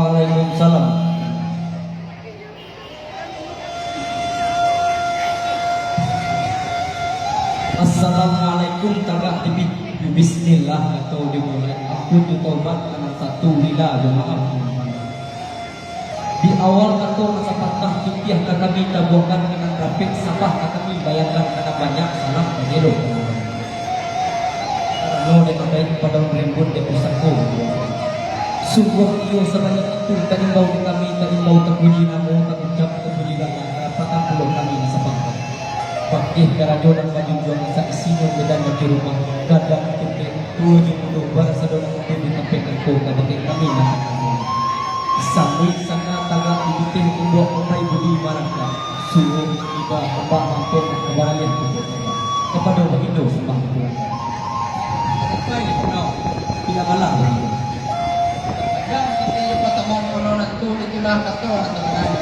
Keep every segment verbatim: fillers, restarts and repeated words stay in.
Waalaikumsalam. Assalamualaikum, tagak di bi-, bismillah, kato dimulai. Ampun jo taubat ka nan satu, rila jo maaf ka nan banyak. Di awal kato nan sapatah, titiah ka kami tabuahkan ka nan rapek, sambah ka kami bayangkan ka nan banyak, salam mangelok ka nan banyak. Karano dek madaik padaun rembun dek pusako. Sungguah iyo sabanyak itu, taimbau dek kami, taimbau tapuji namo, taucap tapuji bana, karapatan pulo kami nan sapangka. Bakeh karajo nan bajunjuang, saisinyo medan nan di rumah, gadang tundek, tuo jo mudo, barasado nan hadir di tampek angko, kabake kami nan. Samuik sanga tagak di pitih, unduak pakai budi marangkak. Suruah tibo hamba mampun, kabaraliah tubuah. Kapado bagindo sambah pulang. Sampai pulang. Tidak malah bagindo. Kadang kita jo patamuan pulau Natu, itulah kato nan sabananyo.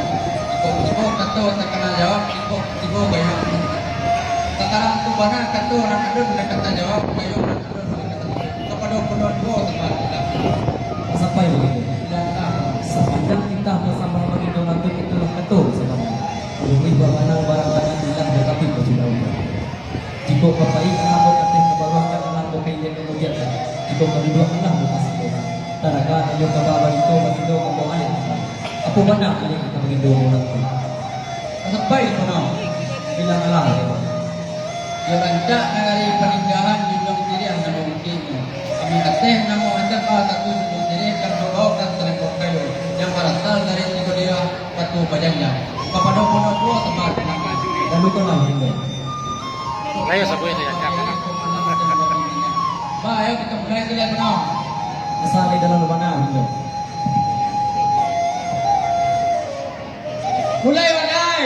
Tibo-tibo kato takana jawab, tibo-tibo gayuang. Sakarang tu bana kato urang alun nan ka tajawab, gayuang nan alun nan ka tajawab. Kapado pulau duo sambah pulang. Sampai bagindo. Tidak malah. Sapanjang titah basambah bagindo Natu, itulah kato sabananyo. Buliah bamanang barang tangan, ilah batapi pasudah ujan. Jikok ka paik, alah ambo ka ateh, ka baruah, alah ambo ka ilia ka mudiak. Jikok ka duduak, alah ambo ka siko. Tarangah inyo kaba barito bagindo ambo ayah. Apo bana alih ka bagindo urang tu? Sampai sono. Bilang alah. Yo rancak nagari Paninggahan, junjuang siriah namo bukiknyo. Kami ateh namo S M A satu Junjuang Siriah, karano baok dan salembok kayu, yang barasal dari tigo diah. Batu bajanjang. Kapado pulau duo sambah pulang. Lalu tu lah, Indo. Ayo, sabuik tu, ya, ya. Ba, ayo kita mulai sajo, Indo. Asal di dalam rumah, Indo. Mulai, mulai.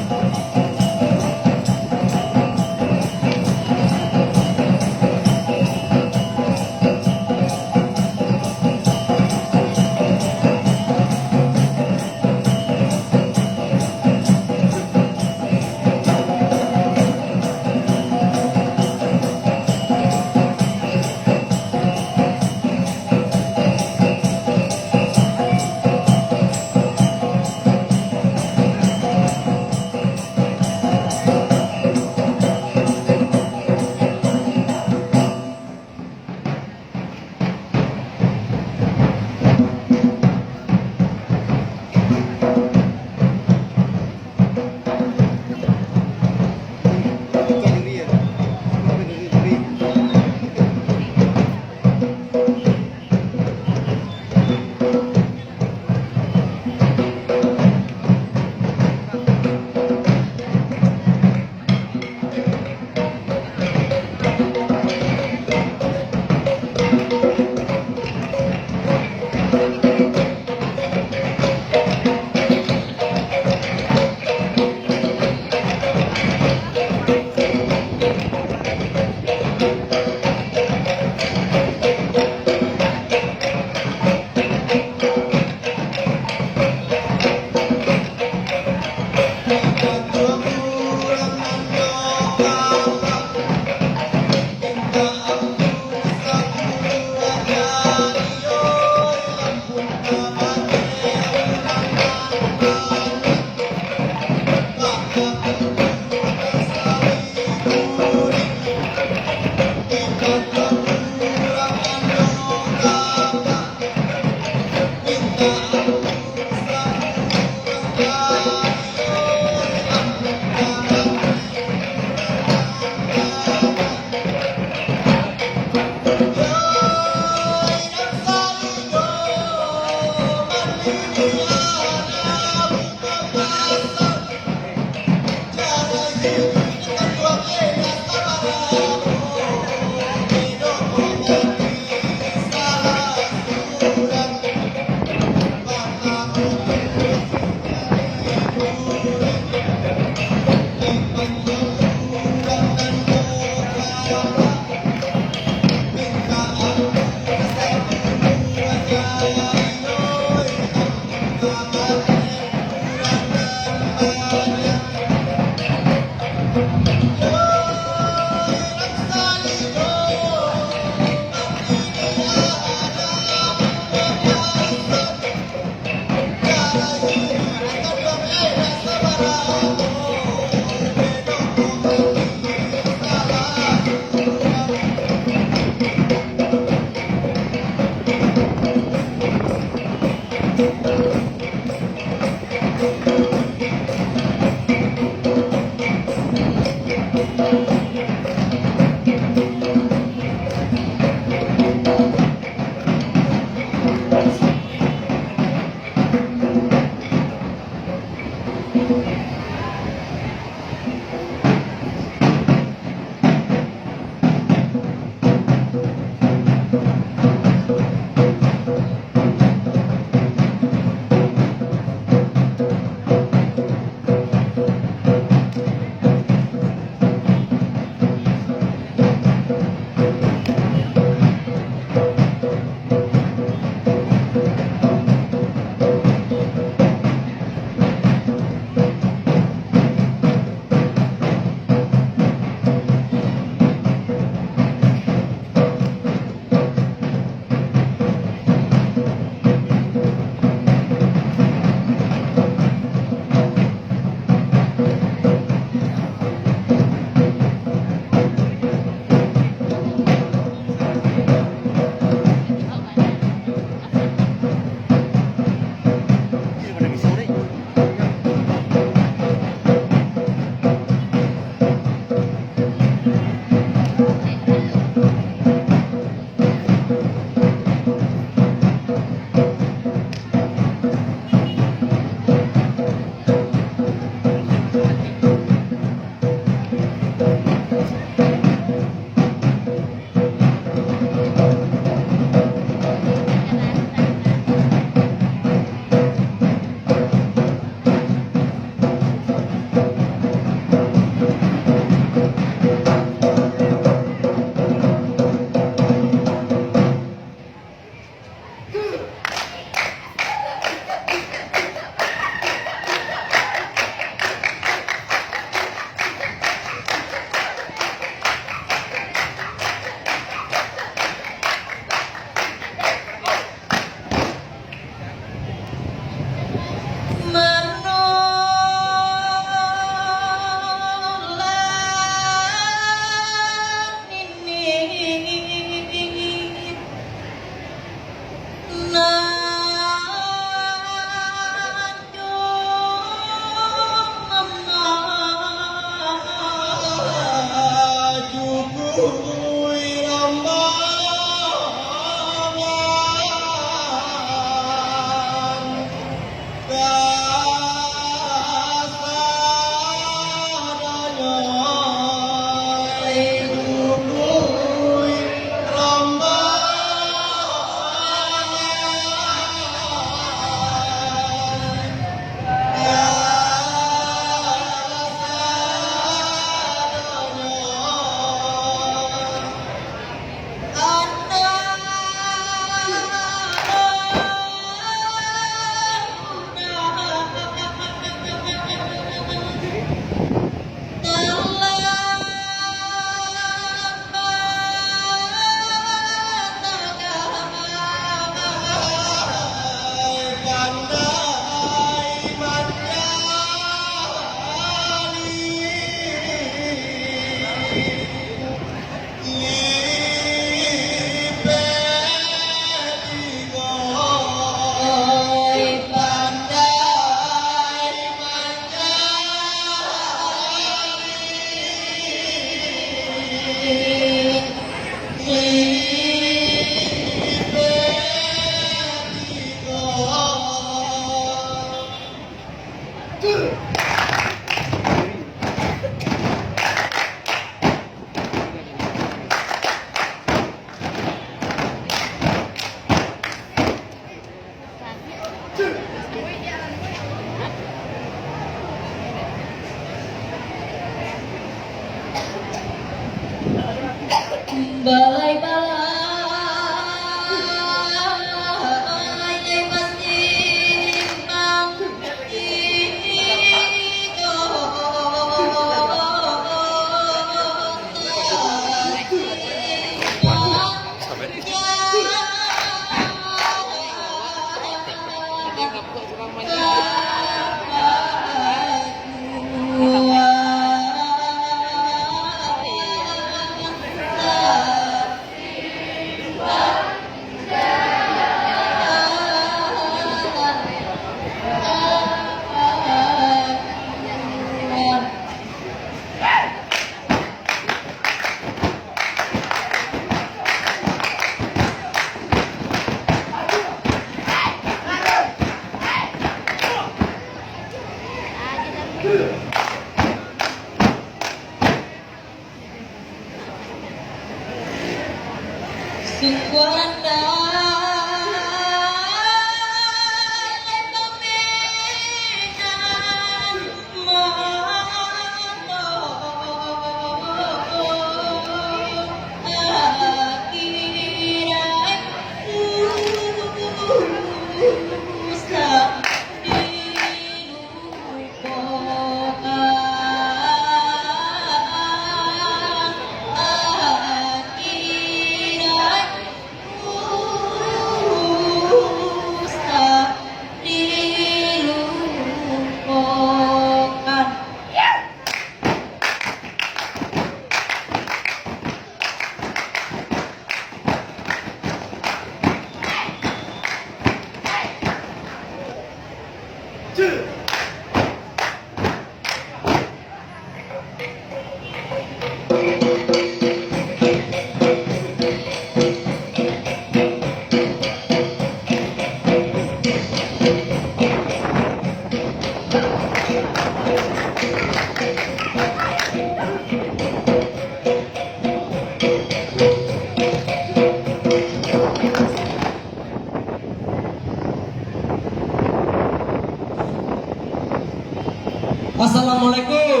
Assalamualaikum.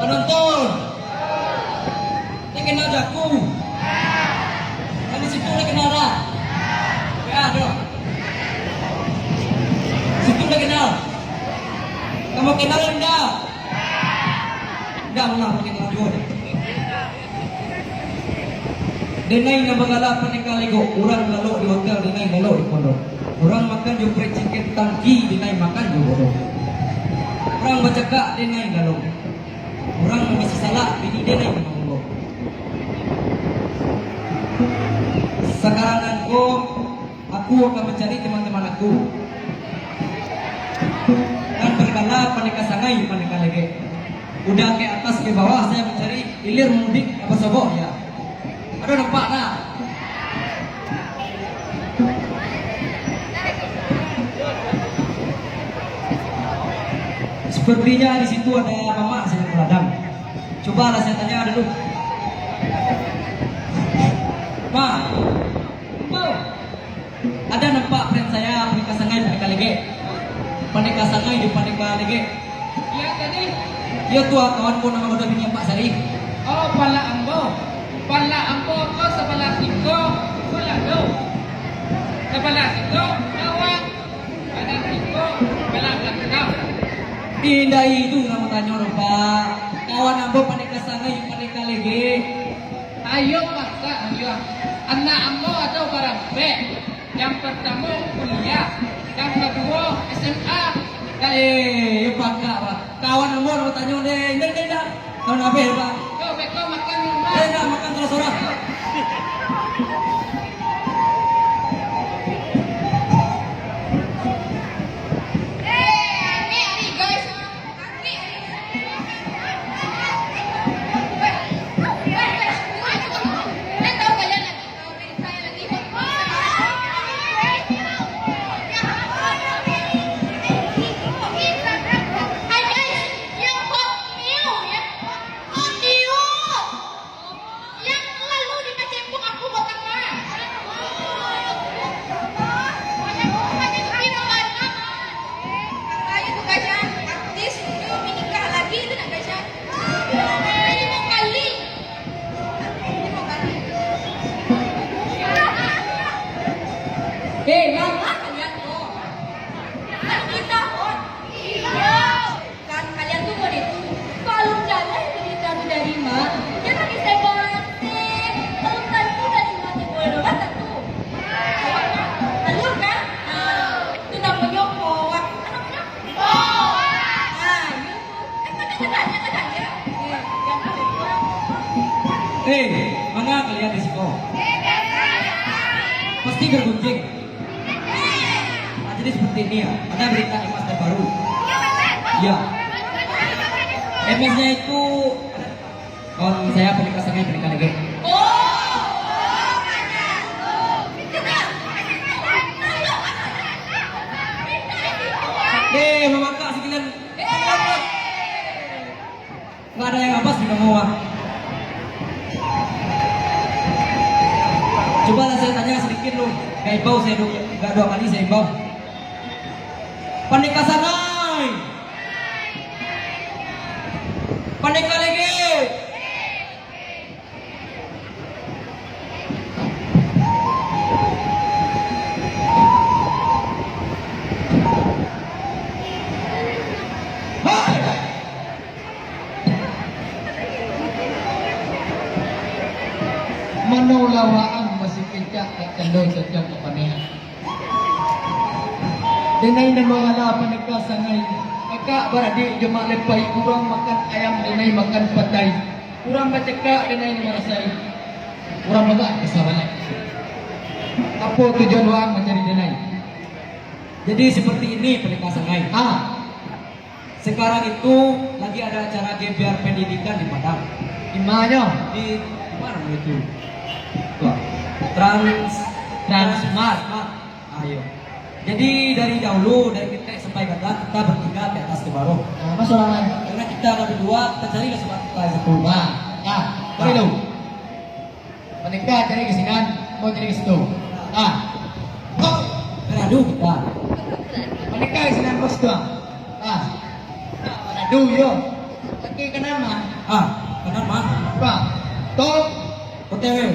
Panonton. Takenal jo aku? Nan di situ takenal dak? Ya, ado. Situ takenal. Kamu kenal indak? Indak, malah takenal juo. Denai nan bagala Pandeka Legok, urang lalok di hotel, denai lalok di pondok. Urang makan jo fried chicken tangki, denai makan jo bodoh. Urang bacakak, denai lalok. Urang nan basisalak, bini denai mangolok. Sakarang nangko, aku akan mancari teman-teman aku. Nan bagala Pandeka Sangai, Pandeka Legek. Udah ke atas ke bawah, saya mencari ilir mudik apa soboh ya. Ado nampak dak? Sepertinya di situ ada mamak sedang meladang. Cobalah saya tanya dulu. Mak, Mak, ada nampak friend saya Pandeka Sangai, Pandeka Legek? Pandeka Sangai di Pandeka Legek. Iya tadi. Iya tu, ah, kawan ko nan baduo bini ampek sari. Oh, pala ambo. Pala ambo ko sabalah siko, sabalah tu. Sabalah siko, kawan. Sabalah siko, sabalah balakang. Indak itu nan batanyo doh, Pak. Kawan ambo Pandeka Sangai, Pandeka Legek. Ayo, Pak, ayo. Anak ambo ado barampek. Yang pertamo kuliah, yang kaduo S M A. Eh, pakak, Pak. Kawan ambo nak batanyo deh. Indak, indak, indak. Kawan abih, Pak. Yo, beko makan di rumah. Eh, indak, makan surang-surang. Eh, ni hari, guys. Manga kalian di siko? Pasti bergunjing. Nah, jadi seperti ini ya, ada berita emas terbaru. Ya. Emasnya itu, kawan saya Pandeka Sangai, Pandeka Lege. Deh, mamakak sikilan. Nggak ada yang abas di kamu, ah. Cobalah saya tanya sedikit lu. Nggak imbau saya dua, nggak dua kali saya imbau. Pandeka Sangai. Pandeka Lege. Mano lah waang masih kencak, tak cando cacang ka paneh. Denai nan mangala Pandeka Sangai, kakak baradiak jo Mak Lepai, urang makan ayam, denai makan patai. Urang bacakak, denai nan marasai. Urang bagak basah balai. Apo tujuan waang mancari denai? Jadi seperti ini, Pandeka Sangai. Ah. Sekarang itu lagi ada acara gebyar pendidikan di Padang. Di mananyo? Di, di mana itu? Wah, Trans, Transmart. Transmart. Ayo. Jadi dari dahulu, dari ketek sampai gadang, kita bertiga di atas ke bawah. Nah, mas orang lain. Karena kita ada berdua, kita cari lah sebab kita satu. Wah, ya, boleh tu. Pandeka cari ka sinan, ambo cari ka situ. Ah. Oh, beradu kita. Pandeka ka sinan, ambo situ, ah. Ah. Beradu, yo. Kaki kanan, mah. Ah, kanan, mah. Apa? Tok. O T W.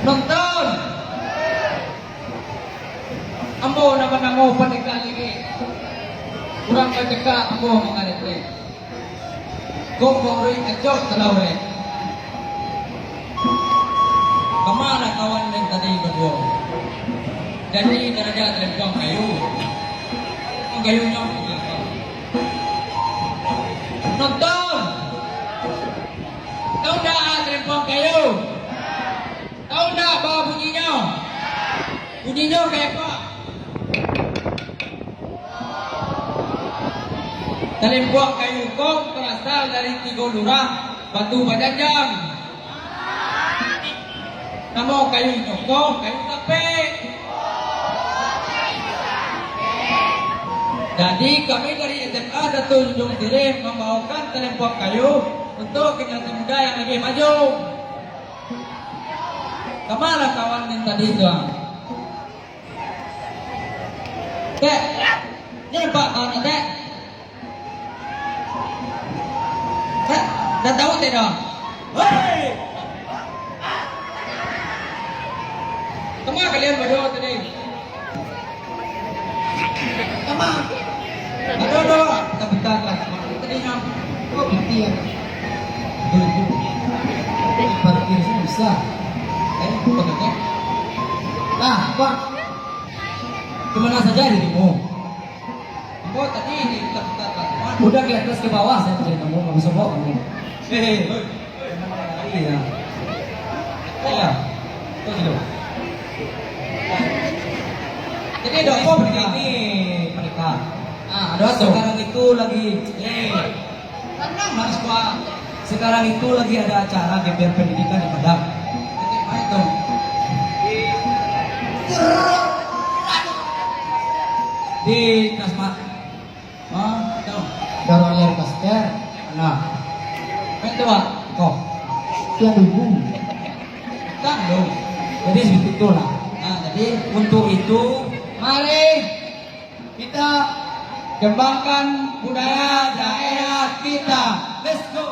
Nonton! Ambo nan banamo Pandeka Lirih. Urang bacakak ambo mangaletrek. Kok baurek acok talaurek. Kama lah kawan den tadi baduo? Janji karajo talimpuang kayu. Talimpuang kayunyo. Nonton! Tahu ndak talimpuang kayu? Tahu ndak baa bunyinyo? Bunyinyo kaya apo? Talimpuang kayu ko barasal dari tigo lurah Batu Bajanjang. Namo kayunyo ko kayu sapek. Jadi, kami dari S M A Satu Junjung Sirih mambawakan talimpuang kayu untuk generasi muda yang lebih maju. Kama lah kawan nan tadi tu, ah? Tek, nyo nampak kawan nyo, Tek? Tek, ndak tahu, Tek, doh? Hei! Kama kalian baduo tadi? Kama? Aduh, aduh, bentar, bentar lah. Tadi nyo. Kok mati ya? Aduh, itu. Parkir susah. Eh, kok kata? Ah, Pak. Kemana saja dirimu? Ambo tadi di bentar, bentar lah. Udah ke atas ke bawah, saya cari kamu, kamu semua kamu. Eh, eh, eh. Iya. Iya. Tuh, gitu. Jadi, ada apa, Pendeta? Ini Pendeta. Ah, ada apa? Sekarang itu lagi, eh, tenang, Mas, Pak. Sekarang itu lagi ada acara geber pendidikan di Padang. Oke, baik, tuh. Di Transmart. Ah, tahu. Dorong air paster. Nah. Kan itu, Pak. Kok. Tiap minggu. Kan, lo. Jadi, seperti itulah. Nah, jadi untuk itu, mari kita kembangkan budaya daerah kita. Let's go.